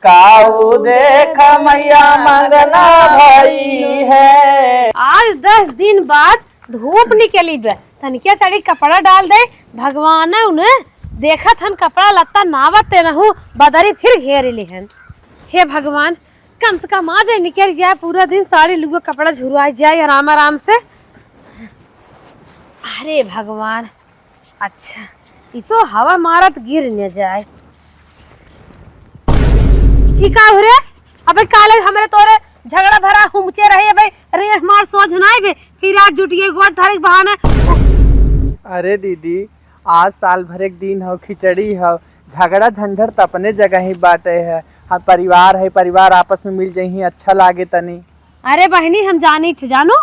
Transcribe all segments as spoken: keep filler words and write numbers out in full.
काऊ देख मैया मंगना भई है। आज दस दिन बाद धूप निकली बे, तनिके साड़ी कपड़ा डाल दे। भगवान उन्हें देखत हन, कपड़ा लत्ता नावत ते नहु, बदरी फिर घेर लिहन। हे भगवान, कम से कम आज निकल जाए, पूरा दिन साड़ी लुआ कपड़ा झुरवाई जाए आराम आराम से। अरे भगवान, अच्छा, ई तो हवा मारत गिर न जाए। ई का हो रे? अबे काले हमरे तोरे झगड़ा भरा हुमचे रहे, अबे रे हमार सोच नाई बे, फिर आज जुटिए गोड़ धरे के बहाने। अरे दीदी, आज साल भर एक दिन हो, खिचड़ी हो, झगड़ा झंझट त अपने जगह ही बाटे है। हम परिवार है, परिवार आपस में मिल जइही, अच्छा लागे तनी। अरे बहनी, हम जानी थे जानू,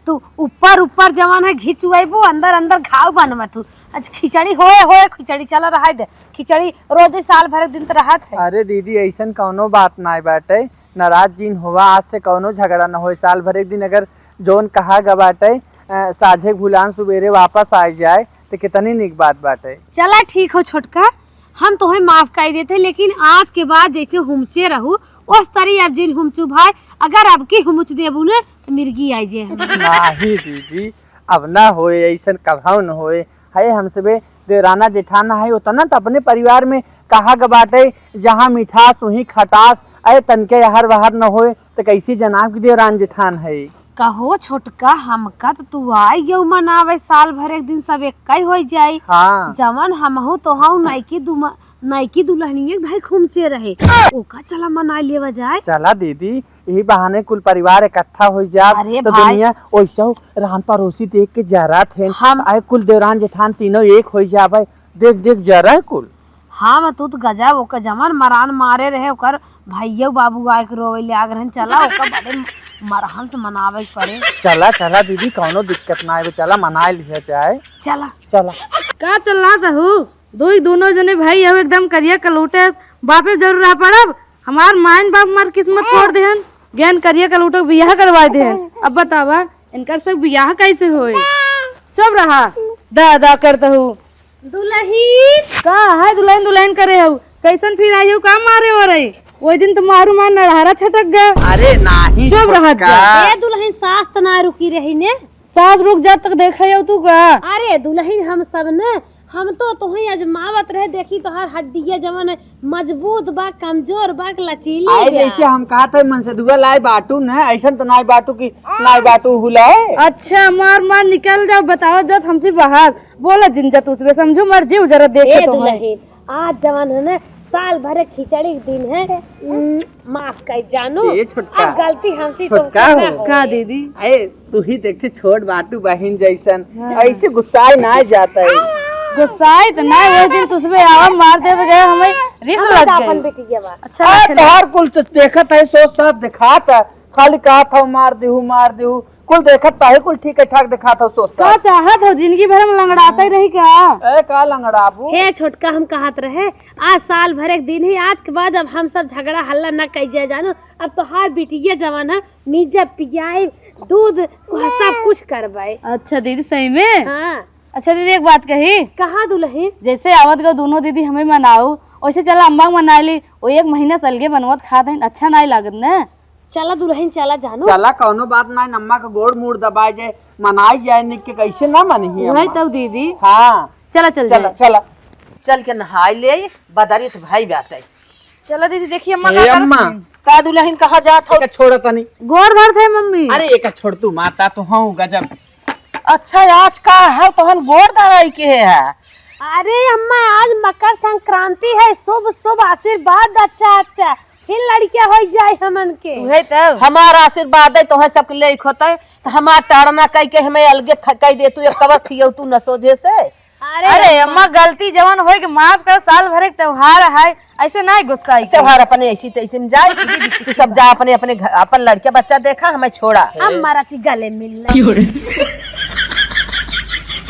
तू ऊपर ऊपर जवन है घिचुएबू, अंदर अंदर घाव बनवा तू। आज खिचड़ी होए होए खिचड़ी चला रहा दे, खिचड़ी रोज ही साल भर एक दिन त रहत है। अरे दीदी, ऐसन कौनो बात नाय बाटे, नाराज जिन होवा, आज से कौनो झगड़ा न होए। साल भर एक दिन अगर जौन कहा ग बाटे, अ, साझे भुलान सुबेरे वापस आ जाए तो कितनी निक बात बाटे। चला ठीक हो छोटका, हम तोहे माफ कर देते, लेकिन आज के बाद जैसे हुमचे रहू, ओस तरी अब जिन हुमचू भाई, अगर अब की हुमुच देबू ने तो मिर्गी आई जे हम। नाही दीदी, अब ना होए, ऐसन कभाव न होए। है हमसे बे देवराना जेठाना है, उतना तो अपने परिवार में कहा ग बाटे, जहाँ मिठास वहीं खटास, अरे तनके यहर वहर न होए, तो कैसी जनाब की देवरान जेठान है? कहो छोटका, हमका तो तू आई गयो मनावे, साल भर एक दिन सब एक ही हो जाई। हाँ। जवन हमहू तोहू नइकी दुम-, नइकी दुल्हनिया के भाई खुमचे रहे, ओका चला मनाई लेवा जाए। चला दीदी, यही बहाने कुल परिवार इकट्ठा हो जाब। अरे तो भाई। दुनिया ओइसहू रान परोसी देख के जरा थे। हम आए कुल देवरान जेठान तीनों एक हो जाबे। देख देख जरा है कुल। हाँ, मैं तू तो गजब, ओकर जवन मरान मारे रहे, ओकर भैया बाबू आए के रोवे ले आग रहन। चला, ओकर बड़े मरहम से मनावे के पड़े। चला, चला दीदी, कौनो दिक्कत ना आवे, चला मनाए लिया जाए। चला। चला। का चल रहा था हो? दो ही दोनों जने भाई हो, एकदम करिया कलूटे, बापे जरूर रह पड़ब। हमार माइन बाप हमार किस्मत फोड़ देहन, गैन करिया कलूटो बियाह करवा देहन। अब बतावा, इनकर सब बियाह कैसे होए? चुप रहा, दा दा करता हूँ। दुलहिन। का है दुलहिन दुलहिन करे हऊ? कैसन फिर आई हऊ? का मारे हो रही? वही दिन तो मारू मार नरहरा छटक गया। अरे नाही चुप रहा छोटका। जा। ए दुलहिन, सास त ना रुकी रही ने। सास रुक जा तक देखे हऊ तू का? अरे दुलहिन, हम सब ने, हम तो तोहे अजमावत रहे, देखी तोहार हड्डिया जवन है, मजबूत बा, कमजोर बा, कि लचीली आए बा। जैसे हम कहत है मनसेधुआ लाए बाटू न, ऐसन तो नाय बाटू कि नाय बाटू हुलाए। अच्छा, मार मार निकल जाओ, बताओ जत हमसे बाहर। बोला जिन जत उसमें समझू, मर जीव जरा देखे ए तो है। दुलहिन, आज जवन है ना, साल भर खिचड़ी के दिन है, उम, माफ कर जानू। ए छोटका। अब गलती हमसे छोटका तोहसे ना हो। होई। का दीदी? ए, तू ही देखे छोट बाटू बहिन जैसन, हाँ। ऐसे गुस्साए ना जाता है। गुस्साए तो ना, वो दिन तुझ पे आवा मार दे तो गए, हमें रिस हम लग तो गई। अपन बिटिया बा। अच्छा, आ, अच्छा। तोहार कुल तो देखत है, सोच साथ दिखात है, खाली कहत हो मार देहू, मार देहू, कुल देखत पाहे, कुल ठीक है ठाक दिखात हो, सोच का साथ। चाहत हो, जिंदगी भर में लंगड़ाते रही का? ए, का लंगड़ाबू? हे छोटका, हम कहत रहे, आज साल भर एक दिन ही, आज के बाद अब हम सब झगड़ा हल्ला न कई जाए, जानू। अब तोहार बिटिया जवन है, मीजा पियाए, दूध, कुहा सब कुछ करबे। अच्छा दीदी, सही में? हाँ। अच्छा दीदी, एक बात कही। कहा दुलहिन? जैसे आवत गो दोनों दीदी हमें मनाऊ, वैसे चला अम्मा के मना ली। वो एक महीना से अलगे बनवत खात हैं, अच्छा नाई लागत न। चला दुलहिन, चला जानू। चला, कौनो बात नाई, अम्मा के गोड़ मूड़ दबाए जाए, मनाई जाए, निक के कैसे ना मनही वही अम्मा। तब दीदी। हाँ। चला, चल चला, जाए। चला। चल के नहाई ले, बदरित भाई बाटे। चला दीदी, देखिए अम्मा ए का करत अम्मा। हैं। का दुलहिन कहा जात हो? एका छोड़ तनी। गोड़ धरत है मम्मी। अरे एका छोड़ तू, माता तो हूँ गजब। अच्छा, आज का है तोहन गोड़ धराई के है? अरे अम्मा, आज मकर संक्रांति है, शुभ शुभ आशीर्वाद, अच्छा अच्छा, फिर लड़किया हो जाए हमन के। उहे तब। हमार आशीर्वाद है, तोहे सबके ले होते, तो हमार टाड़ना कह के हमें अलगे ख-, कह दे तू, एक कबर खियो तू न सोझे से। अरे अरे अम्मा, अम्मा, गलती जवन होई के माफ कर, साल भर एक त्योहार है, ऐसे ना गुस्साई के। त्योहार अपने ऐसी तैसे में जाए, तू सब जा अपने, अपने घर, अपन लड़के बच्चा देखा, हमें छोड़ा। अम्मा राची गले मिलना। क्यों रे?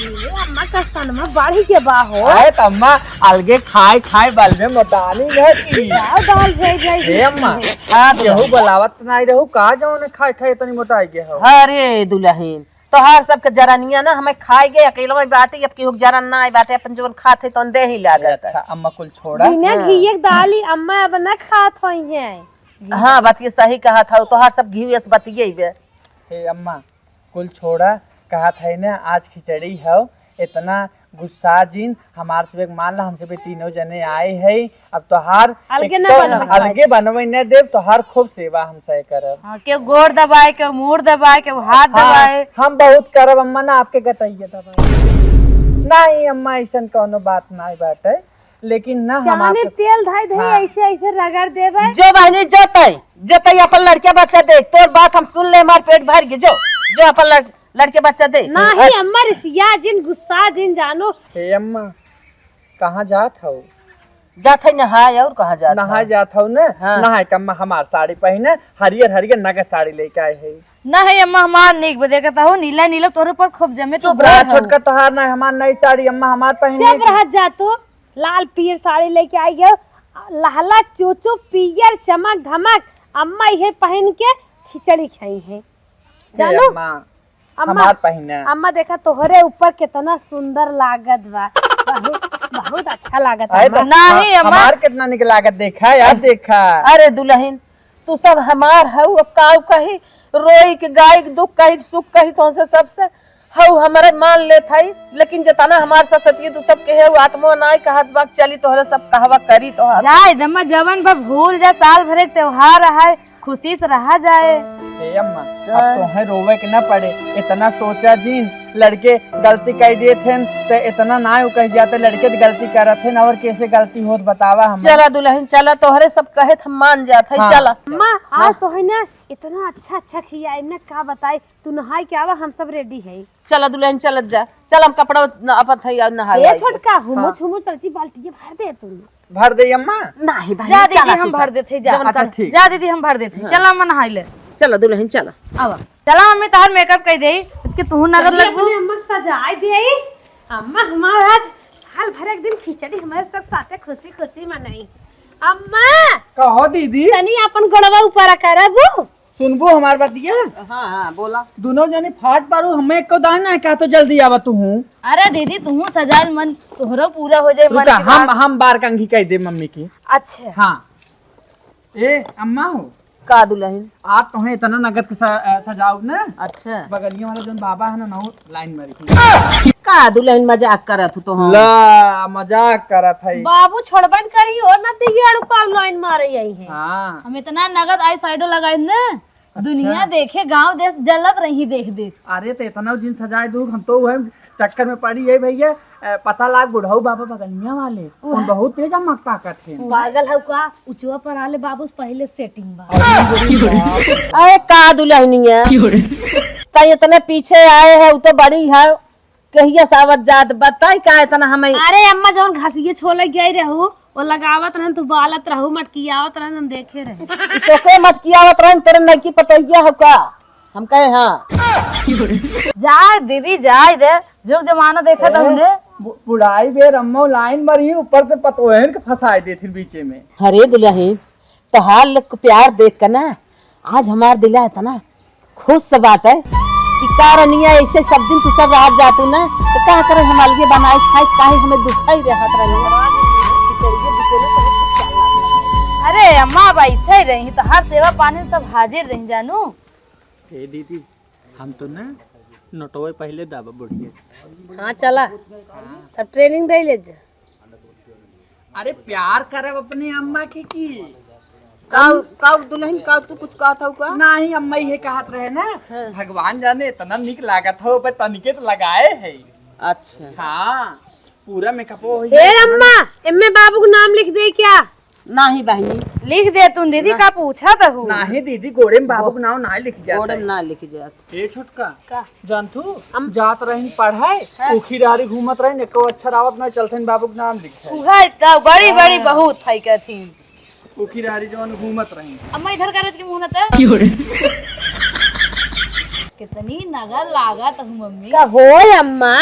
ए, अम्मा कस्तनमा बाढ़ी के बा हो। अरे त अम्मा, अलगे खाए खाए बल में मोटानी न की। का दाल भेज जाए हे अम्मा, हाँ, केहू बोलावत नहीं रहू का, जौन खाए खाए इतनी मोटाई के हो? अरे दुलहिन, तोहार सबके जरनिया ना हमें खाए गए, अकेलवा बाटे, अब केहू के जरन ना आए बाटे, अपन जवन खात है तौन दे ही लागत। अच्छा अम्मा, कुल छोड़ा। बिना हाँ। घिये के दाली अम्मा अब ना खात होई हैं। हाँ, बतिये सही कहत हौ, तोहार सब घी अस बतिये बे। हे अम्मा, कुल छोड़ा, कहत है ना आज खिचड़ी हौ, इतना गुस्सा जिन, हमार से एक मान ला, हमसे भी तीनों जने आए हैं, अब तोहार अलगे एक ना तो बनवे। अलगे बनवे न देब, तोहार खूब सेवा हमसे करब। हाँ, केहू गोड़ दबाए, केहू मूड़ दबाए, केहू हाथ हाँ, दबाए। हम बहुत करब अम्मा ना, आपके गटैया दबाए। नहीं अम्मा, ऐसन कौनो बात नहीं बाटे, लेकिन ना हम चांदी आपके तेल धई धई हाँ। ऐसे ऐसे रगड़ देबे। जो बहनी, जो तई, जो तई अपन लड़के बच्चा देख, तोर बात हम सुन ले, हमार पेट भर गए, जो, जो अपन लड़-, लड़के बच्चा देख। नहीं अम्मा, रिसिया जिन, गुस्सा जिन जानो। हे अम्मा, कहाँ जात हौ? जात है नहाए, और कहाँ जात नहाए है? जात हौ ना? हाँ। नहाए के अम्मा हमार साड़ी पहिने, हरियर हरियर नगद साड़ी लेके आए है। नहीं अम्मा, हमार नीक बा, देखत हौ नीला नीला तोहरे पर खूब जमे, तू चुप रहा गोर हौ। छोटका, तोहार ना हमार नई साड़ी अम्मा हमार पहिने चुप के। रह जा तू, लाल पियर साड़ी लेके आई है, लहला चुचु पियर चमक धमक, अम्मा इहे पहिन के खिचड़ी खाई है। हे जानो? अम्मा, अम्मा, हमार पहिना। अम्मा देखा तोहरे ऊपर कितना सुंदर लागत बा। बहुत, बहुत अच्छा लागत अरे अम्मा। तो नहीं, हम-, अम्मा। हमार कितना निक लागत देखा, यार देखा। अरे दुलहिन, तू सब हमार हऊ, अब काऊ कही, रोई के गाई के दुख कही के सुख कही तोहसे सबसे। हऊ हमरे मान लेत हई, लेकिन जतना हमार ससतिये तू सब कहे हऊ, आत्मो नाई कहत बा, चली तोहरे सब कहवा करी तोहार। जाए दे अम्मा, जवन बा भूल जा, साल भरे के त्योहार है, खुशी से रहा जाए। हे अम्मा, अब हाँ। तोहे रोवे के ना पड़े, इतना सोचा जिन, लड़के गलती कइ देत हैं, तो इतना ना उ कह जाते, लड़के तो गलती करत हैं, और कैसे गलती होत बतावा हम। चला दुलहिन, चला, तोहरे सब कहे त हम मान जात है, हाँ। चला। अम्मा, आज हाँ। तो है ना, इतना अच्छा अच्छा खियाई ना, का बताई, तू नहाई के आवा, हम सब ready है। चला दुलहिन, चलत जा, चल हम कपड़ा न-, अपन थई नहाई ए आई के। छोटका, हुमुच हाँ। हुमुच सची बाल्टी भर दे तू। भर दे अम्मा? नाही भाई, जा दीदी, चला हम तू भर सब। देते, जा। जवन अच्छा, कर। ठीक। जा दीदी, हम भर देते। हाँ। चला अम्मा नहाई ले। चला दुलहिन, चला। आवा। चला मम्मी, तोहर makeup कइ देई, इसके तू नगद चली लगबू। अपने अम्मा सजाए देई। अम्मा हमार आज साल भर एक दिन खिचड़ी हमारे सब साथे खुशी खुशी मनाई। अम्मा! कहो दीदी। तनी अपन गोड़वा ऊपर करबू? सुनबू हमार बतिया? हाँ, हाँ, बोला। दुनो जनी फाट पारू, हमें एको दाना है, का तो जल्दी आवा तू हूँ। अरे दीदी, तू हूँ सजाल मन, तोहरो पूरा हो जाए मन रुका, की हम, बात। हम बार कंघी कह दे मम्मी की। अच्छा। हाँ। ए, अम्मा हो। का दुलहिन? आज तोहे इतना नगद के सा-, अ, सजाऊ ना। अच्छा। बगलिया वाला जौन बाबा है ना, नौ line मारी थी। का दुलहिन मजाक करत हो तो हम? ला, मजाक करत है। बाबू छोड़बन करी हो ना, तो ये अड़ू का line मारे आई है। हाँ। हम इतना नगद eye shadow लगाई ना, अच्छा। दुनिया देखे, गांव देश जलत रही देख देख। अरे तो इतना जिन सजाए दू, हम तो वह चक्कर में पड़ी है भैया। अ, पता लाग बुढ़ऊ बाबा बगनिया वाले, उहे। उन बहुत तेज अम्मा ताकत है। पागल हऊ का? उचवा पर आले बाबू पहले setting बा। अरे का दुलहनिया? का इतने पीछे आए है, उ तो बड़ी है, कहिया से आवत जात, बताई का इतना हमें? अरे अम्मा, जौन घसिये छोले गई रहू, वो लगावत रहन, तू बालत रहू, मटकियावत रहन, हम देखे रहे। तो के मटकियावत रहन, तेरे नइकी पटैया हो का? हम कहे हाँ। जाए दीदी, जाए दे, जुग जमाना देखा ए, तूने। बु-, बुढ़ाई बेर अम्मा line मरी, ऊपर से पतोहन के फंसाए देथिन बीचे में। अरे दुलहिन, तोहार लोग के प्यार देख के ना आज हमार दिला इतना खुश से बाटे कि का रनिया ऐसे सब दिन तू सब रात जातू ना, तो का करे हम अलगे बनाए खाए, काहे हमें दुखाई रहत रनिया। अरे अम्मा, अब ऐसे ही रही, तोहार सेवा पानी सब हाजिर रही जानू। ए दीदी, हम तो ना नोटवे पहले दाबा बढ़िया। हाँ, चला। हाँ। सब training दे ले जा। अरे, प्यार करब अपने अम्मा के की। काऊ, काऊ दुलहिन, काऊ तू कुछ कहत हऊ का? नहीं, अम्मा ये कहत रहे ना, हाँ। भगवान जाने इतना निक लागत हो, पर तनिके तो लगाए है। अच्छा। हाँ, पूरा makeup हो हे गया। अम्मा, एम्मे बाबू का नाम लिख दे क्या? नाही बहिनी। लिख दे तुम दीदी, ना। का पूछत हू? नाही दीदी, गोड़े में बाबू गो-, के नाम ना लिख जात गोड़े में है। ना लिख जात। ए छोटका, का? जानथू, हम जात रहिन पढ़ाई, हाँ। उखी रहरी घूमत रहिन, एको अक्षर आवत ना, चलथिन बाबू के नाम लिखे। उहे तो बड़ी, हाँ। बड़ी बहुत है कहथिन। उखी रहरी जवन घूमत रहिन। अम्मा इधर करत के मुंह न त। क्यों रे? कितनी नगर लागत हूँ मम्मी। का होय अम्मा,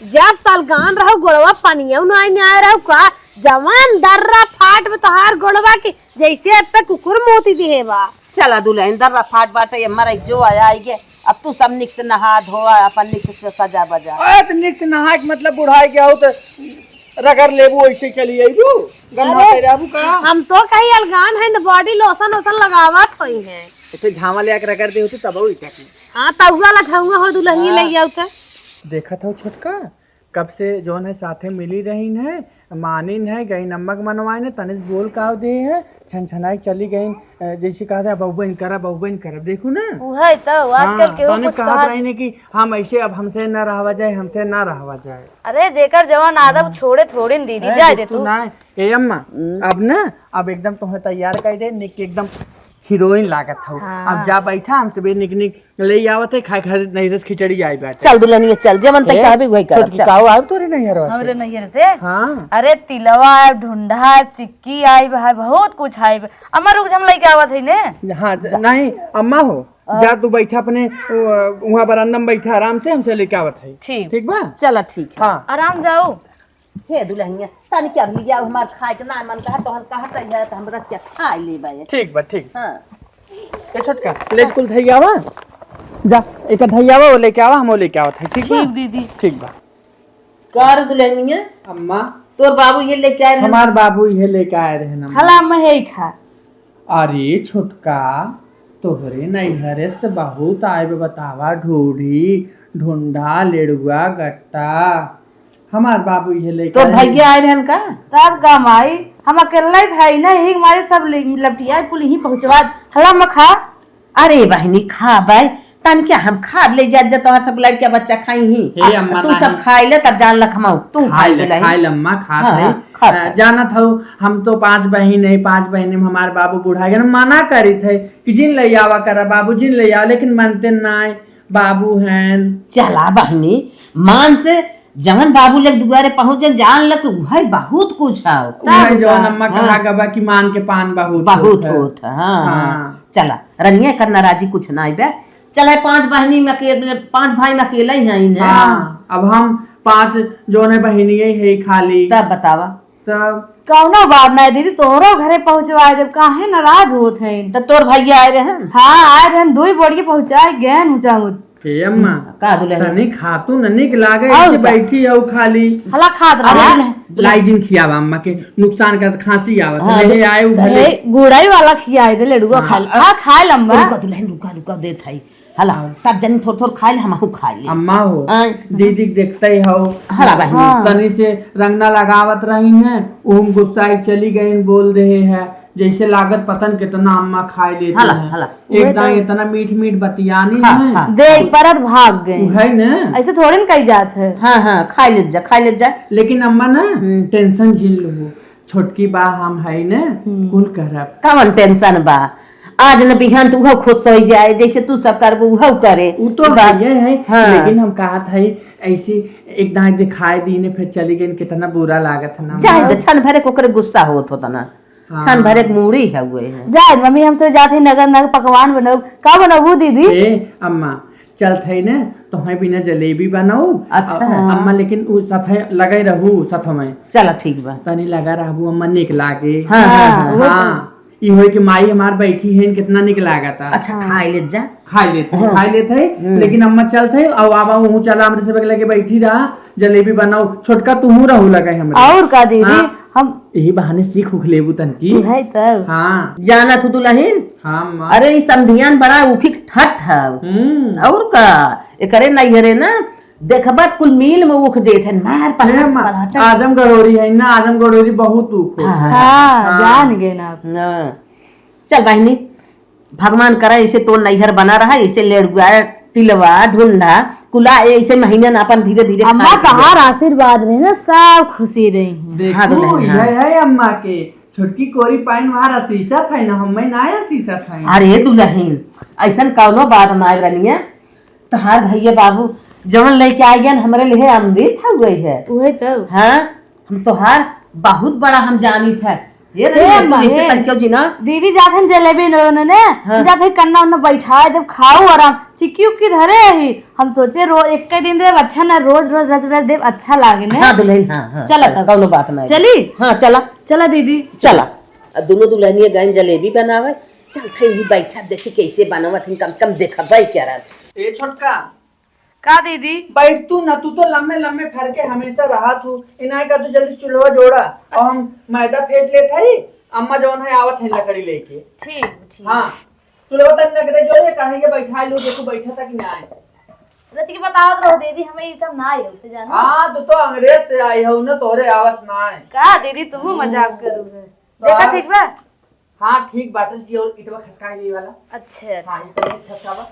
जब सालगान रहो गोड़वा पनिया उनाई न्याय रहो का, जवान दर्रा फाट में तोहार गोड़वा की जैसे अब पे कुकुर मोती दिहे बा। चला दुल्हन, दर्रा फाट बाटे, ये मरे जो आया, आई गे। अब तू सब निक से नहा धोआ, अपन निक से सजा बजा। अरे, तो निक से नहा के मतलब बुढ़ाई गया हो तो रगड़ लेबू, ऐसे चली आईबू, गन्ना अरे, पे रहबू का? हम तो कहीं अलगान है, तो body lotion वोशन लगावत होई है। इतने झावा ले आके रगड़ दे होती तब वही तक। हाँ, तउआ ला झउआ हो दुल्हनिया हाँ। ले आऊ तो। देखत हो छोटका, कब से जौन है साथे मिली रहीन है, मानिन है, गई नमक मनवाइन है, तनिस बोल काव दे है, छन छनाई चली गईन, अ, जैसे कहत है, "बउबइन करब, बउबइन करब", देखू ना। उहे तो, आजकल हाँ, केहू तनिक कुछ कहत कहत रहीन है कि हम ऐसे, अब हमसे ना रहवा जाए, हमसे ना रहवा जाए। अरे, जेकर जवन आदत हाँ। छोड़े थोड़ी न दीदी, ए, जाए दे देखू तू। ना, ए अम्मा, हम्म। अब ना, अब एकदम तुम्हें तैयार कर दे, निक एकदम हीरोइन लागत हो। हाँ। अब जा बैठा, हम सबेरे निक निक ले आवत है, खाए खाए नैहर से खिचड़ी आई बाटे। चल दुल्हनिया चल, जवन तै ए, कहबे वही करब, छोटकी चल। काऊ आऊ तोरे नैहरवा से? हमरे नैहर से? हाँ। अरे तिलवा आइब, ढुंढा आइब, चिक्की आइब, है बहुत कुछ आइब। अम्मा रुक, हम लेके आवत है ने। हाँ, ज-, नहीं, अम्मा हो, हाँ। जा तू बैठा अपने, उ, उहाँ बरामदा में बैठा आराम से, हमसे लेके आवत है। ठीक। ठीक बा? चला ठीक है। हाँ। आराम जाओ। हे दुल्हनिया, तनी के अब लियाओ, हमार खाए के ना मन कहा, तोहन कहत है तो हम रच के खा लेबे। ठीक बा, ठीक। हाँ। ए छोटका, ले कुल धैयावा। जा, एक धैयावा वो लेके आवा, हम वो लेके आवत है, ठीक बा? ठीक दीदी। ठीक बा। का रे दुल्हनिया? अम्मा। तोर बाबू ये लेके आए रहे? हमार बाबू ये लेके आए रहे ना। हला मैं है खा। अरे छोटका, तोहरे नैहरे से तो बहुत आए बे, बतावा, ढोढ़ी, ढोंढा, लेड़ुआ, गट्टा। हमार बाबू ये लेके तोर आए। भैया आए रहन का? तब का माई, हम अकेले भाई ना, यही हमारे सब ले-, लपटिया कुल यहीं पहुँचवा। हला मैं खा। अरे बहिनी, खा बे, तन क्या हम खा ले जा, जा तोहर सब लड़का बच्चा खाई ही। हे आ, अम्मा, तू सब नहीं। खाई ले, तब जान लख हम आऊ। तू खा खाई ले, ले, खाई ले अम्मा, खा हाँ, ले। हाँ, खा, अ, खा। जानत हऊ, हम तो पाँच बहिन है, पाँच बहिन में हमार बाबू बुढ़ा गए, मना करी थे कि जिन ले आवा करा बाबू, जिन ले आवा, लेकिन मानते नाय, बाबू हैं। चला बहिनी, मान से जवन बाबू लेके दुआरे पहुँच जान, जान ल कि उहे बहुत कुछ है। उहे तब जवन का? अम्मा हाँ। कहा गबा कि मान के पान बहुत बहुत होत है। होत है, हाँ, हाँ। हाँ। चला, रनिया कर नाराजी कुछ ना आइबे। चला, पाँच बहिनी में अकेले, पाँच भाई में अकेले ही हैं इन्हें। हाँ, अब हम पाँच जौन है बहिनिये है खाली। तब बतावा। तब कौनो बात नहीं दीदी, तोहरो घरे पहुँचवाए देब, काहे नाराज होत हैं? तब तोर भैया आए रहन? हाँ, आए रहन, दो ही बोरिया पहुँचाए गए ऊँचा ऊँच। हे अम्मा, हम्म, का दुल्हन? तनी खातू न निक लागे, और ऐसे का? बैठी हऊ खाली। हला खात रहा। अरे, लाई जिन खियावा अम्मा के, नुकसान करत, खांसी आवत। हाँ, ले दे, आए उ भले। हे, गुड़ाई वाला खियाए दे, लेडुआ हाँ, खा ले। अब हाँ, खाए लम्बा। रुका दुल्हन, रुका, रुका, देत हई। हला, हाँ। सब जनी थोर थोर खाए ले, हमहू खाए ले। अम्मा हो, हाँ। दीदी के देखते ही हो। हला बहिनी। हाँ। तनी से रंगना लगावत रही हैं, उहम गुस्साए चली गई, बोल दे है। जैसे लागत पता न कितना अम्मा खाए लेती हला, हैं। हला। एकदम उहे तो। इतना मीठ मीठ बतियानी हाँ, है। हाँ। देख परत भाग गए। उहे न। ऐसे थोड़े न कही जात है। हाँ, हाँ, खाए ले जा, खाए ले जा। लेकिन अम्मा ना, हम्म। tension जिन लो। छोटकी बा हम है न, हम्म। कुल करब। कवन tension बा? आज न बिहान तू उहो खुश हो जाए, जैसे तू सब करबू उहो करे। उ तो बा-, है, है, हाँ। लेकिन हम कहत है, ऐसे एक दाई दिखाई दी ने, फिर चली गई, कितना बुरा लागत है ना। जाए दे, क्षण भरे को ओकरे गुस्सा होत होता ना। हाँ। छन भरे के मूड़ी है हुए है। जाए मम्मी, हम तो जात ही नगर नगर पकवान बनाऊ। का बनाऊ दीदी? ए अम्मा, चलत है ने, तोहे बिना जलेबी बनाऊ। अच्छा। अ-, अम्मा लेकिन उ साथे लगे रहू, साथ में। चला ठीक बा। तनी लगा रहबू अम्मा, निक लागे। हाँ, हाँ, हाँ, हाँ। वो तो। हाँ, ई होई कि माई हमार बैठी है, कितना निक लागता। अच्छा, हाँ। खाए ले जा। खाए लेत है, हाँ। खाए लेत है, हम्म। लेकिन अम्मा चलत है, अब आवा, वहू चला, हमरे सब लगे बैठी रहा, जलेबी बनाऊ, छोटका तुहू रहू लगे हमरे। और का दीदी, हाँ। हम यही बहाने सीख उख लेबू तनकी। तू है तब। हाँ। जाना तू दुल्हन? हाँ, अम्मा। अरे, ई समधियान बड़ा उखी ठठ है। हम्म। और का, एकरे नैहरे ना, देखबा त कुल मील में उख देत है, मार पलट, ए अम्मा, पलट। आजम गड़ोरी है ना, आजम गड़ोरी बहुत उख होत हाँ, है। हाँ, हाँ। जान गए ना। हाँ। चल बहिनी, भगवान करे ऐसे तो नैहर बना रहा, ऐसे लेड़ुआ, तिलवा, ढुंढा, कुला ऐसे महीने न अपन धीरे धीरे अम्मा खाए पी तहार जाए। आशीर्वाद रहे ना, सब खुशी रही हैं। देखू, हाँ, दुल्हन, हाँ। यह है अम्मा के छोटकी कोरी पाइन वहाँ रसीसा था ना, हमें ना आया सीसा था। अरे दुल्हन, ऐसन कौनो बात ना रनिया, तहार भैया बाबू जवन लेके आ गया हमरे लिए अमृत है वही है। वही तो। हाँ, हम तोहार बहुत बड़ा हम जानित है। ये ए नहीं, तू अम्मा, ऐसे ए। तन क्यों जीना? दीदी जात हन जलेबी न उन्होंने, हाँ। जात है कन्ना उन्ना बैठा है, जब खाओ आराम, चिक्की उक्की धरे ही। हम सोचे रो-, एक के दिन देव अच्छा ना, रोज रोज रच रच देव अच्छा लागे ने। हाँ दुल्हन, हाँ, हाँ, चला चला, तब। कौनो बात नहीं। चली? हाँ, चला। चला दीदी। चला। अब दुनो दुलहनिया गइन जलेबी बनावे। चल, थई उही बैठा, देखी कैसे बनावत हन, कम से कम देखबै करन। ए छोटका, का दीदी? बैठ तू ना, तू तो लम्बे लम्बे फरके हमेसा रहत हू। इनाय का तू जल्दी चुल्हवा जोड़ा, और हम मैदा फेंट लेत हई। अम्मा जौन है आवत है लकड़ी लेके। ठीक, ठीक। हाँ, चुल्हवा तनी नगदे जोड़े, काहे के बैठाइ लू, देखू बैठा था कि नाय। रति के बतावत रहो दीदी, हमें ई सब ना आए होते जानो। हाँ, तू तो अंग्रेज से आई हो ना, तोहरे आवत नाय। का दीदी, तुहू मजाक करू है। तो देखा आप ठीक बा? हाँ, ठीक बाटल जी, और इटवा खसकाए ले वाला। अच्छा, हाँ, अच्छा। इटवा खसकावा।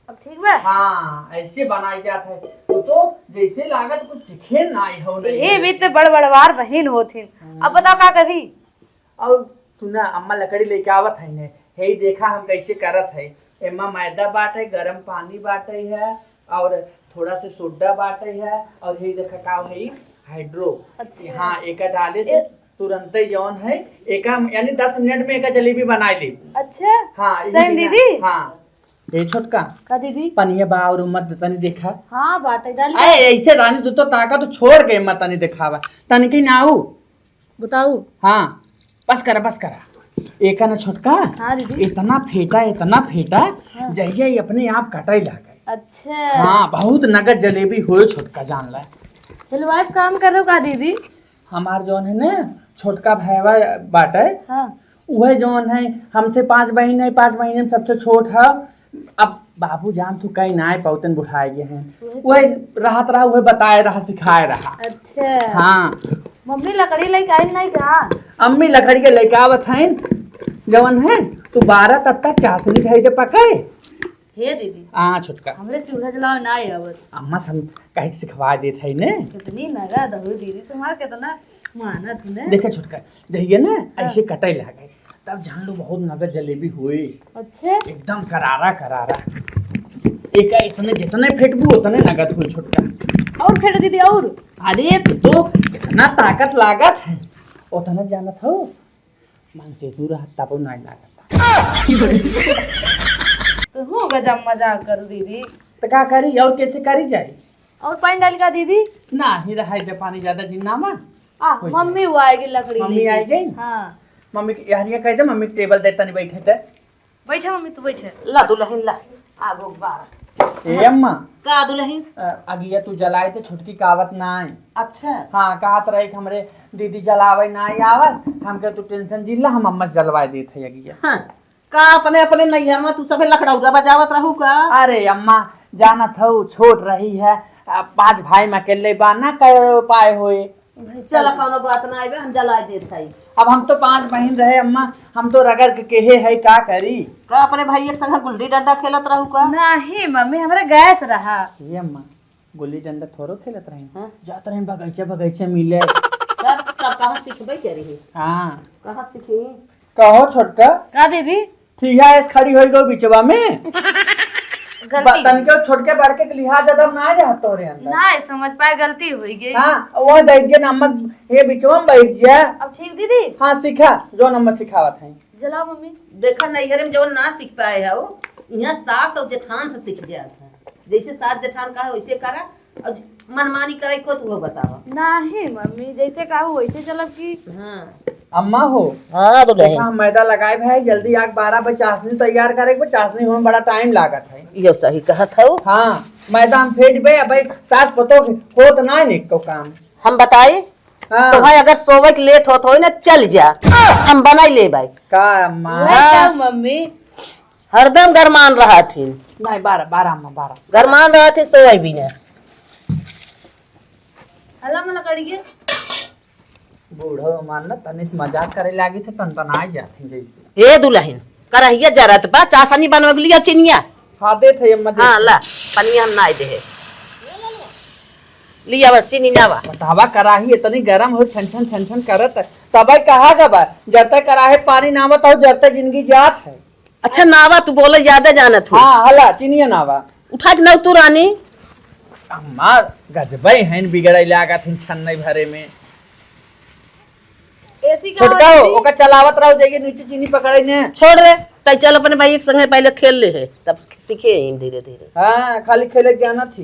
अब ठीक बा? हाँ, ऐसे बनाई जात है। तू तो जैसे लागत कुछ सीखे ना आई हो, नहीं। ये भी तो बड़ बड़वार बहिन होथिन। हाँ। अब बताओ का करी? और सुना, अम्मा लकड़ी लेके आवत है ने। हे देखा हम कैसे करत है। एमा मैदा बाटे, गरम पानी बाटे है, और थोड़ा से सोडा बाटे है, और हे देखा का है, हाइड्रो। अच्छा। हाँ, एका डाले से ए- तुरंते जौन है, एका, यानी दस मिनट में एका जलेबी बनाई ली। अच्छा? हाँ, यही सही बिना दीदी? हाँ। ए छोटका, का दीदी? पनिया बा और मत तनी देखा। हाँ, बाटे डाल दे। अरे, ऐसे रानी, तू तो ताका तो छोड़ के मत तनी देखावा। तनी कहीं ना आऊ। बताऊ। हाँ, बस करा, बस करा। एका ना छोटका, हाँ दीदी। इतना फेंटा, इतना फेंटा, हाँ। जहिया ये अपने आप कटाई लागे। अच्छा। हाँ, बहुत नगद जलेबी होए छोटका, जान ले। चलो, आज काम करो का दीदी? हमार जौन है ना, छोटका भाईवा बाटे, हाँ। उहे जौन है, हमसे पाँच बहिन है, पाँच बहिन में सबसे छोट है। अब बाबू जान तू कहीं ना आए पौतन बुढ़ाए गए हैं। उहे तो। उहे रहत रहा, उहे बताए रहा, सिखाए रहा। अच्छा। हाँ। मम्मी लकड़ी लेके आई नहीं का? अम्मी लकड़ी के लेके आवत हैं, जवन है, तू बारह तत्ता चाशनी धई दे पकाए। हे दीदी। हाँ, छोटका। हमरे चूल्हा जलावे ना आवत। अम्मा से हम कहे के सिखवा देत है ने। कितनी नगद हो दीदी, तुम्हार कितना मानत ने। देखे छोटका, जहिए ना हाँ। ऐसे कटाई लागे, तब जान लो बहुत नगद जलेबी होई। अच्छा। एकदम करारा करारा। एका इतने, जितने फेंटबू उतने नगद होई छोटका। और फेंट दीदी और। अरे तू तो इतना ताकत लागत है, उतना जानत हो। मन से दूर रहत तबो नाई लागत। तो हो गजब मजाक करू दीदी। तो का करी और कैसे करी जाए? और पानी डाली का दीदी? ना ही रहा जब पानी ज्यादा जिन्ना मा। आ, हो जाए। मम्मी वो आएगी लकड़ी मम्मी लेके। आई गई? हाँ। मम्मी के हरिया कह दे, मम्मी के टेबल दे तनी बैठे दे। बैठे मम्मी, तू बैठे। ला दुलहिन ला, आगो बार। ए अम्मा। का दुलहिन? अ, अगिया तू जलाए थे, छोटकी कावत ना आई। अच्छा। हाँ, कहत रहे कि हमरे दीदी जलावे ना आई आवत, हमके तू टेंशन जिन ला, हम अम्मा से जलवाए देत है अगिया। हाँ, का अपने अपने नैहर में तू सभे लखड़ौरा बजावत रहू का? अरे अम्मा, जानत हऊ छोट रही है, आ, पाँच भाई में अकेले बा, ना कर पाए होए। चला, कौनो बात ना आइबे, हम जलाए देत हई। अब हम तो पाँच बहिन रहे अम्मा, हम तो रगड़ के केहे है, का करी? का अपने भाई एक संग गुल्ली डंडा खेलत रहू का? नहीं मम्मी, हमरा गैस रहा। ये अम्मा, गुल्ली डंडा थोड़ो खेलत रही। हाँ? जात रही बगैचा, बगैचा मिले। तब, तब कहाँ सीखबे करी? हाँ। कहाँ सीखी? कहो छोटका। का दीदी? ठीक है, ऐस खड़ी होई गो बिचवा में। गलती बा-, तनिको छोटके बड़के के लिहाज अदब ना रहा तोरे अंदर। ना समझ पाए, गलती होई गई। हाँ, वो बैठ जे नमक, ये बिचवा में बैठ जा। अब ठीक दीदी? हाँ, सीखा, जो नमक सिखावत है। जलाओ मम्मी। देखा, नैहरे में जौन ना सीख पाए है, वो यहाँ सास और जेठान से सीख जात है। जैसे सास जेठान कहा, वैसे करा। अब मनमानी करे को तू बतावा। नाही मम्मी, जैसे कहू वैसे चलब की। हाँ। अम्मा हो। हाँ, दुलहिन। देखा, हम मैदा लगाए भाई, जल्दी आग बारह बजे चाशनी तैयार करे को, चाशनी होए में बड़ा टाइम लागत है। यो सही कहत हऊ। हाँ, मैदा हम फेंट बे, अब भाई सास पतोह होत ना निक को काम। हम बताई? हाँ। तो भाई अगर सोवे के लेट होत होई ना, चल जा, हम बनाई ले भाई। का अम्मा? वही हाँ। तो मम्मी। हरदम गरमान रहत ही। नहीं, बारह, बारह अम्मा, बारह। गरमान रहत ही, सोए भी ना। हला मला कड़िए। बूढ़ो मान ना, तनिस मजाक करे लागी थे, तन तन आ जात ही जैसे। ए दुलहिन, करहिया जरत बा, चासनी बनवे के लिए चिनिया। हाँ, देत है अम्मा, देत हाँ, है। ला, पनिया हम नाई देहे। लिया बा, चीनी ना बा। बतावा, कराही इतनी गरम हो, छन छन, छन छन करत, तबे कहा गबा, जरते कराहे पानी ना आवत हो, जरते जिंदगी जात है। अच्छा, नावा तू बोले, ज्यादा जानत हो। हाँ, हला, चीनिया नावा। उठा के नौ तू रानी। अम्मा, गजबे हैं, बिगड़े लागत हैं छन्नई भरे में। एसी का छोटका हो, आवाज भी ओका चलावत रहो, जाइए नीचे चीनी पकड़े ने। छोड़ रे, तै चल अपने भाई के संगे पहले खेल ले है, तब सीखे ही धीरे धीरे। हाँ, खाली खेले जाना थी।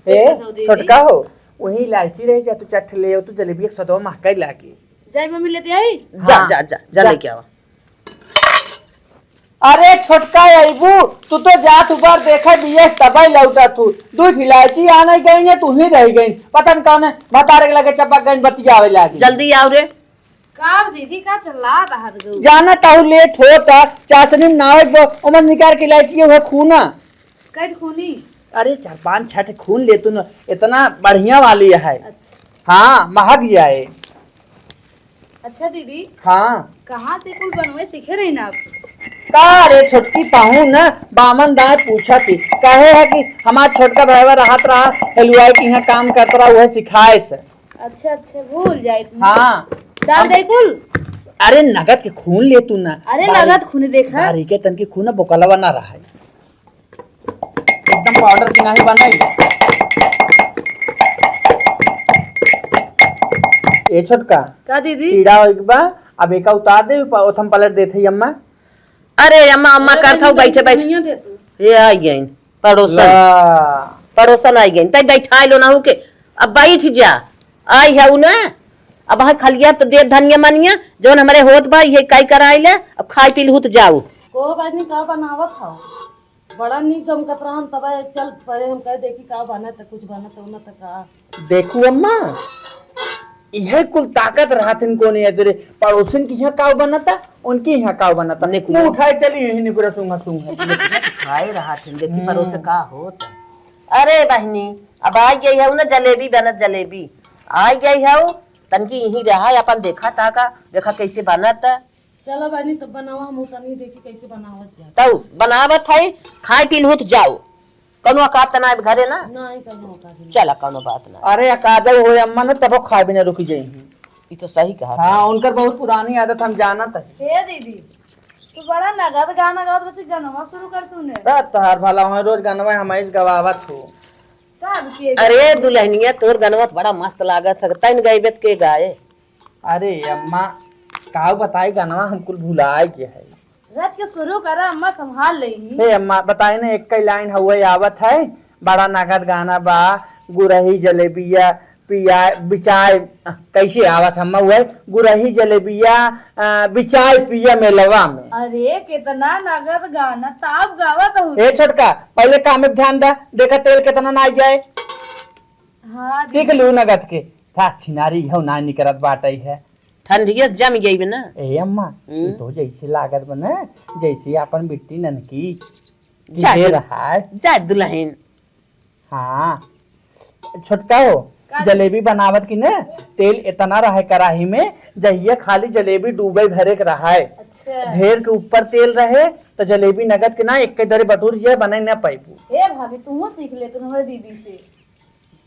ए, देखो दीदी। छोटका हो, वही इलायची रह जा, तू चट ले, तू जलेबी एक सदवा महकाई लागी। जाई मम्मी, लेते आई। जा, हाँ। जा, जा, जा, जा। लेके आवा। अरे छोटका अइबू, तू तो जात उबार देखे बिये तबे लौटत हू। दू इलायची आने गई है, तू ही रह गई। पता न कौन है, भतारे के लगे चपक गई, बतियावे लागी। जल्दी आओ रे। का दीदी, का चला रहत गो? जाना ताहू लेट होता, चासनी में नावे गो, ओमन निकाल के इलायची हुआ खूना। कट खूनी? अरे चार पाँच छठ खून ले तू न, इतना बढ़िया वाली है। अच्छा। हाँ, महक जाए। अच्छा दीदी। हाँ। कहाँ से कुल बनवे सीखे रही ना आप? का रे छोटकी, पाहू न बामन दाए पूछा थी, कहे है कि हमार छोटका भाईवा रहत रहा, हेलुआई के यहाँ काम करत रहा, वह सिखाए से। अच्छा, अच्छा, भूल जाए तुम। हाँ। डाल हम दे कुल। अरे नगद के खून ले तू ना। अरे बारी-, नगद खून देखा। बारी के तन के खून बोकलवा ना रहा है। एकदम पाउडर की नाही बनाई। ए छोटका। का दीदी? सीढ़ा हो एक बा, अब एका उतार दे, प-, ओथम पलट देत है अम्मा। अरे अम्मा, अम्मा अरे करत हूँ बहिनी, बैठे, बैठे। दुनिया दे तू। ये आ गई पड़ोसन। ला। पड़ोसन आ गई, तै बैठा लो ना हो के। अब बैठ जा। आई है उ ना। अब हाँ खलिया तो दे धनिया मनिया, जौन हमरे होत बा, ये काई कराई ले, अब खाई पी लहू तो जाऊ। को बहिनी का बनावत हौ? बड़ा नीक गमकत रहन, तब चल परे हम कह देखी का बनत, कुछ बनत, बनत का। देखू अम्मा, इहे कुल ताकत रहथिन कोने अदरे, पड़ोसिन की यहाँ काव बनता, उनकी यहाँ काव बनता। देखू। मुँह उठाए चली यही निकुरा सूंघा सूंघा। खाए रहथिन, देखी हम्म। पड़ोस का होत। अरे बहिनी, अब आ गई है ना जलेबी बनत, जलेबी आ गई है, तनकी यहीं रहा, अपन देखा ताका, देखा कैसे बनत। चलो बहिनी, तब बनावा, हम तनी देखी कैसे बनावत जात। तऊ बनावत है, खाए पी लहू त जाओ। कौनो औकात त ना है घरे ना? नहीं, कौनो औकात नहीं। चला, कौनो बात ना। अरे, अकाजल होए अम्मा न, तबो खाए बिना रुकी जाई। ई तो सही कहा हाँ, था। उनकर बहुत पुरानी आदत हम जानत है। हे दीदी, तू बड़ा नगद गाना गावत बस गनवा शुरू कर तूने। त तोहार भला होए, रोज गनवा हम इस गवावत हो। तब के अरे दुल्हनिया, तोर गनवा त बड़ा मस्त लागत है, तैन गइबे त के गाए? अरे अम्मा, काऊ बताई, गनवा हम कुल भुलाए के है। रच के शुरू करा, अम्मा संभाल लेही। हे अम्मा, बताई ना, एक कई लाइन हउए आवत है, बड़ा नगद गाना बा, गुरही जलेबिया पिया बिचाय, कैसे आवत है अम्मा, हुए गुरही जलेबिया, अ, बिचाय पिया मेलवा में। अरे, कितना नगद गाना, ताप गावत हूँ। ए छोटका, पहले काम में ध्यान दा, देखा तेल कितना ना आ जाए। हाँ, सीख लू नगद के। था छिनारी हो ना निकरत बाटई है। ठंडिया से जम गई बे ना। ए अम्मा, हम्म। ई तो जैसे लागत बा ना, जैसे अपन बिट्टी ननकी। जा दे दु-, रहा है। जा दुल्हन। हाँ। छोटका हो, का? जलेबी बनावत की ना, तेल इतना रहे कराही में, जहिया खाली जलेबी डूबे भरे के रहा है। अच्छा। ढेर के ऊपर तेल रहे, तो जलेबी नगद के ना, एक दरे बटूर जिया बने ना पाइबू। ए भाभी, तू सीख ले, तू हमारे दीदी से।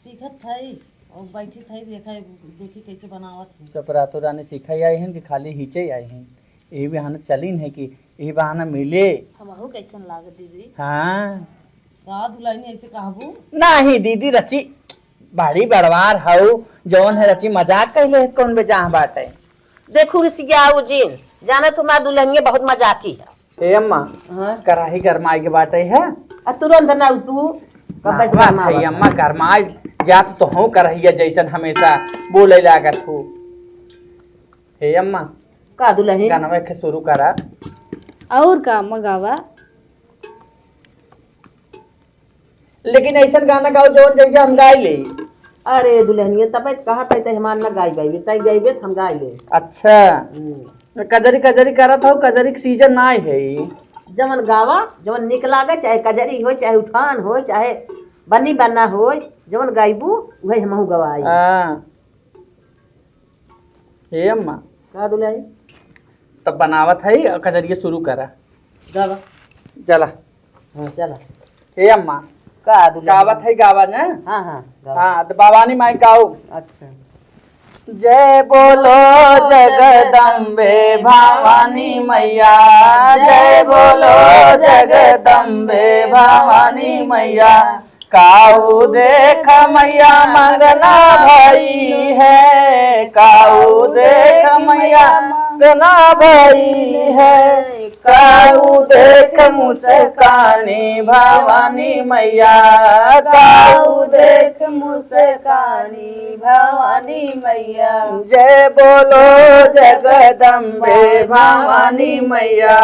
सीखत हई और बैठी थई, देखा, देखी कैसे बनावत हई। चपरातो रानी सीखे आई हैं कि खाली हिचे आई हैं? यही बहाना चलीन है कि यही बहाना मिले। हमहू कैसन लागत दीदी? हाँ। का दुल्हनी ऐसे कहबू? नाही दीदी, रची बड़ी बड़वार हऊ, जौन है रची मजाक कैले है, कौन बेजाह बाटे। देखू रिसिया जिन, जाना तुम्हार दुल्हनिया बहुत मजाकी है। ए अम्मा, हाँ? कराही गरमाई के बाटे है। आ तुरंत ना तू, कब से बात गरमावत है है? अम्मा, गरमाई जात तो हूँ करहिया जैसन हमेशा बोले लागत हो। हे अम्मा, का दुल्हन? गानवा के शुरू करा। और का मगावा? लेकिन ऐसन गाना गाओ जौन जैसे हम गाई ले। अरे दुल्हनिया, तब कहा तै तै हमार ना गाई गाई, तै गाइबे त हम गाई ले। अच्छा। हम्म। कजरी कजरी करत हो, कजरी के सीजन ना है ई। जवन गावा, जवन निक लागे, चाहे कजरी हो, चाहे उठान हो, चाहे बन्नी बन्ना हो, जवन गाइबू, उहे हमहू गवाई। हाँ। हे अम्मा। का दुल्हन? तब बनावत है, कजरिया शुरू करा। गावा। चला। हाँ, चला। हे अम्मा। का दुल्हन? गावत है, गावा ना? हाँ, हाँ, गावा। हाँ, तो भवानी माई गाओ। अच्छा। जय बोलो जगदम्बे भवानी मैया, जय बोलो जगदम्बे भवानी मैया। काऊ देख मैया मंगना भई है, काऊ देख मैया मंगना भई है, काऊ देख मुस्कानी भवानी मैया, काऊ देख मुस्कानी भवानी मैया। जय बोलो जगदम्बे भवानी मैया,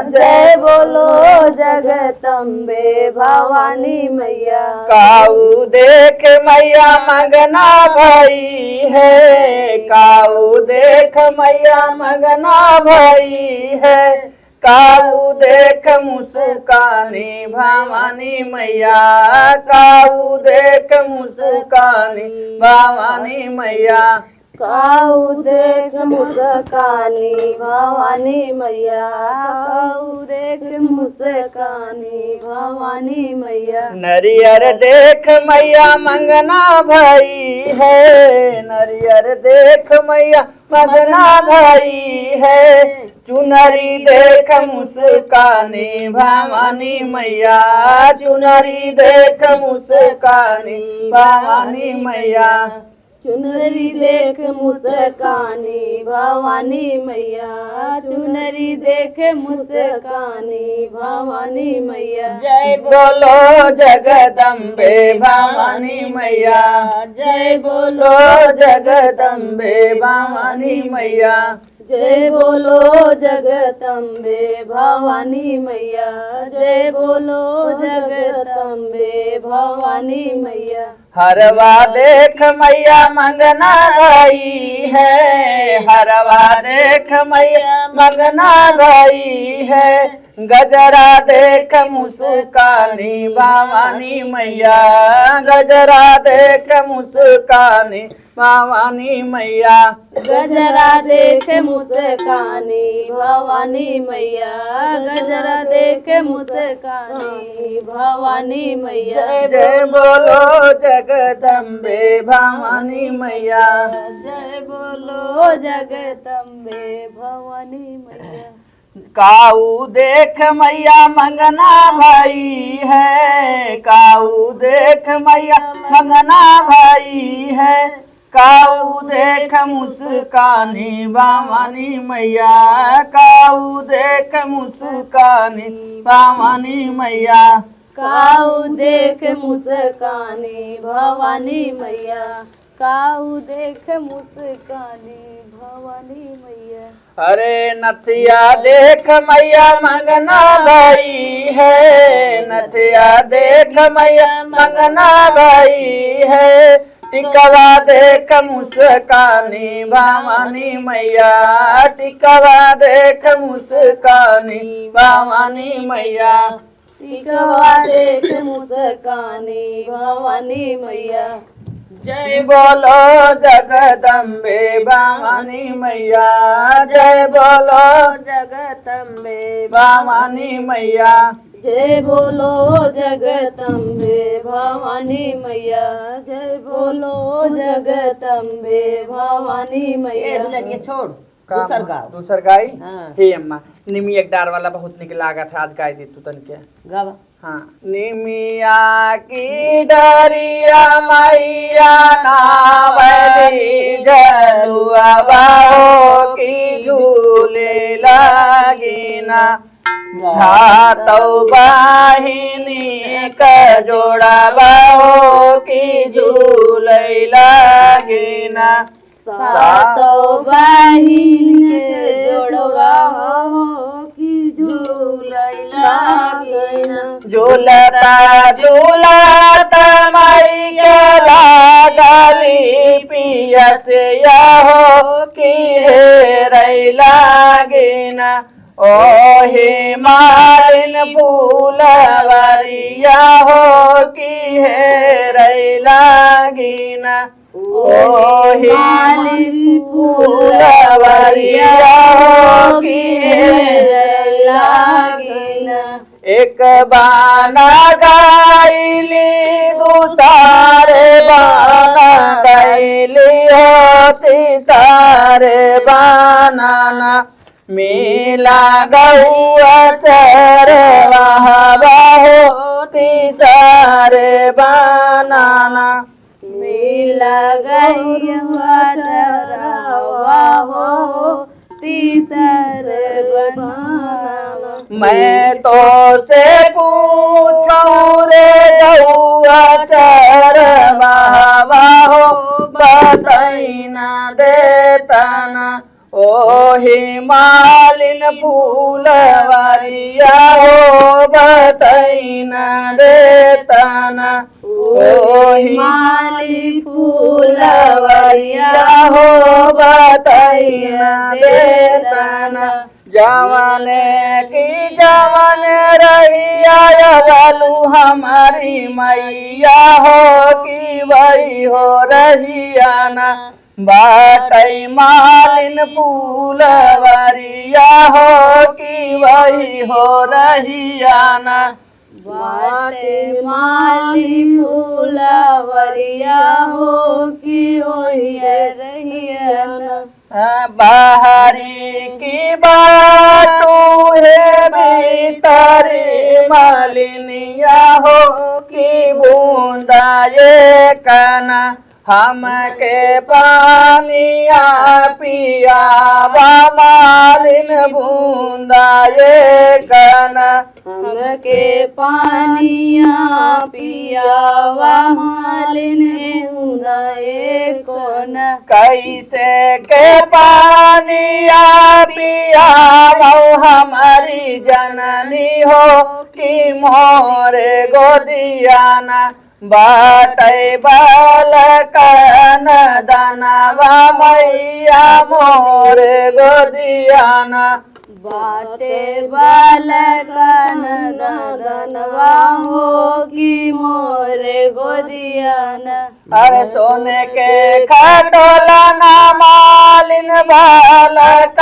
जय बोलो जगदम्बे भवानी मैया। काऊ देख मैया मंगना भई है, काऊ देख मैया मंगना भई है, काऊ देख मुस्कानी भवानी मैया, काऊ देख मुस्कानी भवानी मैया। काऊ देख मुस्कानी भवानी मैया, काऊ देख मुस्कानी भवानी मैया। नरियर देख मैया मंगना भई है, नरियर देख मैया मंगना भई है, चुनरी देख मुस्कानी भवानी मैया, चुनरी देख मुस्कानी भवानी मैया। चुनरी देख मुस्कानी भवानी मैया, चुनरी देख मुस्कानी भवानी मैया। जय बोलो जगदम्बे भवानी मैया, जय बोलो जगदम्बे भवानी मैया। जय बोलो जगदम्बे भवानी मैया, जय बोलो जगदम्बे भवानी मैया। हरवा देख मैया मंगना भई है, हरवा देख मैया मंगना भई है, गजरा देख मुस्कानी भवानी मैया, गजरा देख मुस्कानी भवानी मैया। गजरा देख मुस्कानी भवानी मैया, गजरा देख मुस्कानी भवानी मैया। जय बोलो जगदम्बे भवानी मैया। जय बोलो जगदम्बे भवानी मैया। काऊ देख मैया मंगना भई है, काऊ देख मैया मंगना भई है, काऊ देख मुस्कानी भवानी मैया, काऊ देख मुस्कानी भवानी मैया। काऊ देख मुस्कानी भवानी मैया, काऊ देख मुस्कानी भवानी मैया। अरे नथिया देख मैया मंगना भई है, नथिया देख मैया मंगना भई है, टिकवा देख मुस्कानी भवानी मैया, टिकवा देख मुस्कानी भवानी मैया। टिकवा देख मुस्कानी भवानी मैया। जय बोलो जगदम्बे भवानी मैया, जय बोलो जगदम्बे भवानी मैया। जय बोलो जगदम्बे भवानी मैया, जय बोलो जगदम्बे भवानी मैया। ए, दुल्हनिया छोड़। का दूसर अम्मा? गाओ। दूसर गाई? हाँ। हे अम्मा, निमिया के डार वाला बहुत निक लागत है, आज गाई दे तू तनिके। गावा। हाँ। निमिया की डरिया मैया नावली झलुआ बाहो की झूले लागिना। धातौ बहिनी क जोड़ा बाहो की झूले लागिना। सातो बहिन के जोड़वा हो कि झूलै लागिन। झूलता झूलता माई के लागली पियसिया हो कि हेरै लागिन। ओहे मालिन फूलवरिया हो कि हेरै लागिन। ओही मालिन फूलवरिया हो कि हेरै लागिन। एक बाना गाइली, दूसरे बाना गइली हो, तीसरे बाना ना। मिला गौआ चरवाहवा हो तीसरे बनाना। मिला गौआ चरवाहवा हो तीसरे बनाना। मैं तो से पूछूं रे गौआ चरवाहवा हो, बताई ना देता ना। ओही मालिन फूलवरिया हो, बताई ना देता ना। ओही मालिन फूलवरिया हो, बताई ना देता ना। जवन की जवन रहिया अवलू हमारी मैया हो, कि वही हो रहिया ना। बाटै मालिन फूलवरिया हो, कि वही हो रहिया ना। बाटे माली फूलवरिया हो, कि ओहिए रहिया ना। बाहरी की बाटू है भीतरी मालिनिया हो, कि बूंदा ये कना हमके पानिया पियावा मालिन बूंदा ये कना। हमके पानिया पियावा मालिन बूंदा ये कना। कैसे के पानिया पियावा हमारी जननी हो, कि मोरे गोदिया ना। बाटै बालकन दनवा मैया मोरे गोदिया ना। बाटे बालकन दनवा हो, कि मोरे गोदिया ना। अरे सोन के खटोला ना मालिन बालक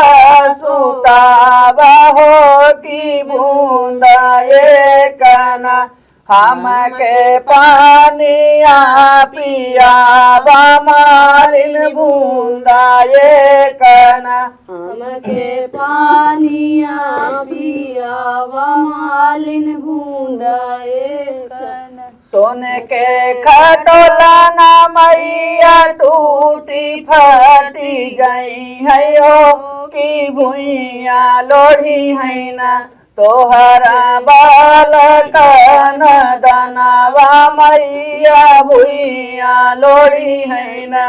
सुतावा हो, कि बूंदा ये कना। हमके पानिया पियावा मालिन बूंदा ये कना। हमके पानिया पियावा मालिन बूंदा ये कना। सोन के खटोला ना मैया टूटी फटी जाई है हो, कि भुइया लोढ़ी है ना। तोहरा बालकन दनवा मैया भुइया लोढ़ी है ना।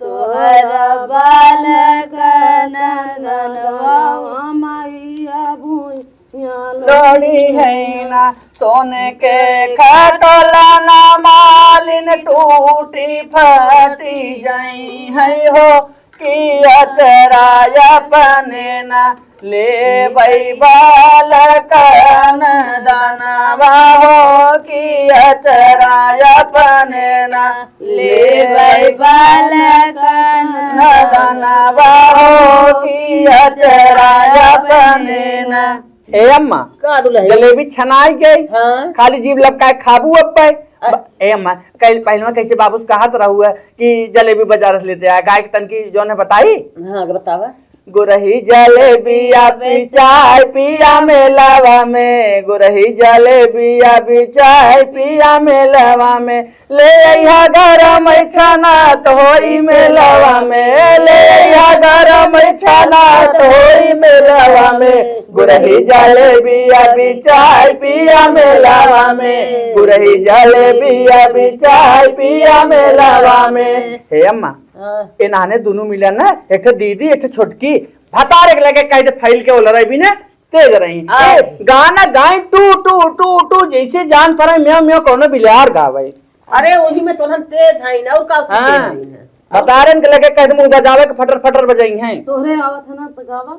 तोहरा बालकन दनवा मैया भुइया लोढ़ी है ना। सोन के खटोला ना मालिन टूटी फटी जाई है हो, कि अचरा अपने ना। लेबै बालकन दनवा हो, कि अचरा अपने ना। लेबै बालकन दनवा हो, कि अचरा अपने ना। ए अम्मा, का दुल्हन? जलेबी छनाई गई, हाँ। खाली जीभ लपकाए खाबू अब पे। अ- ब-, ए अम्मा, कल पहलवा कैसे बाबू से कहत रहू है कि जलेबी बाजार से लेते आए, गाय के तन की जौन है बताई? हाँ, बतावा। गुरही जलेबिया बिचाय पिया मेलावा में, गुरही जलेबिया बिचाय पिया मेलावा में, ले अइहा गरम छनात होई मेलावा में, ले अइहा गरम छनात होई मेलावा में, गुरही जलेबिया बिचाय पिया मेलावा में, गुरही जलेबिया बिचाय पिया मेलावा में। हे अम्मा, हाँ। ए नाने दुनू मिलन ना, एक ठे दीदी, एक ठे छोटकी, भतार एक लगे कह दे फैल के ओलरई भी ना, तेज रही। हाँ। ए, गाना गाई टू, टू, टू, टू, जैसे जान पड़े म्याऊं, म्याऊं, कौनो बिलार गावे। अरे, वही में तोहन तेज है ना, और का हाँ। तेज है ना? भतारन के लगे कह दे मुंह बजावे के फटर, फटर बजाई हैं। तोहरे आवत है ना, तो गावा।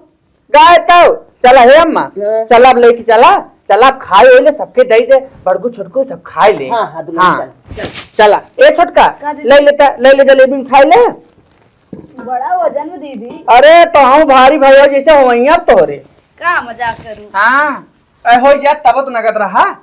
गाय तो चला हे अम्मा, हाँ। चला अब लेके चला, चला अब खाए ले, सबके दे दे, बड़कू छोटकू सब खाए ले। हाँ, हाँ, दुल्हन हाँ। चला, चला। चला, ए छोटका, का दे? ले लेता, ले ले जलेबी उठाए ले। बड़ा वजन में दीदी। अरे तो हम भारी भाई हो जैसे हो वहीं अब तोहरे। का मजाक करूँ? हाँ, ए, हो जा तब तो नगद रहा।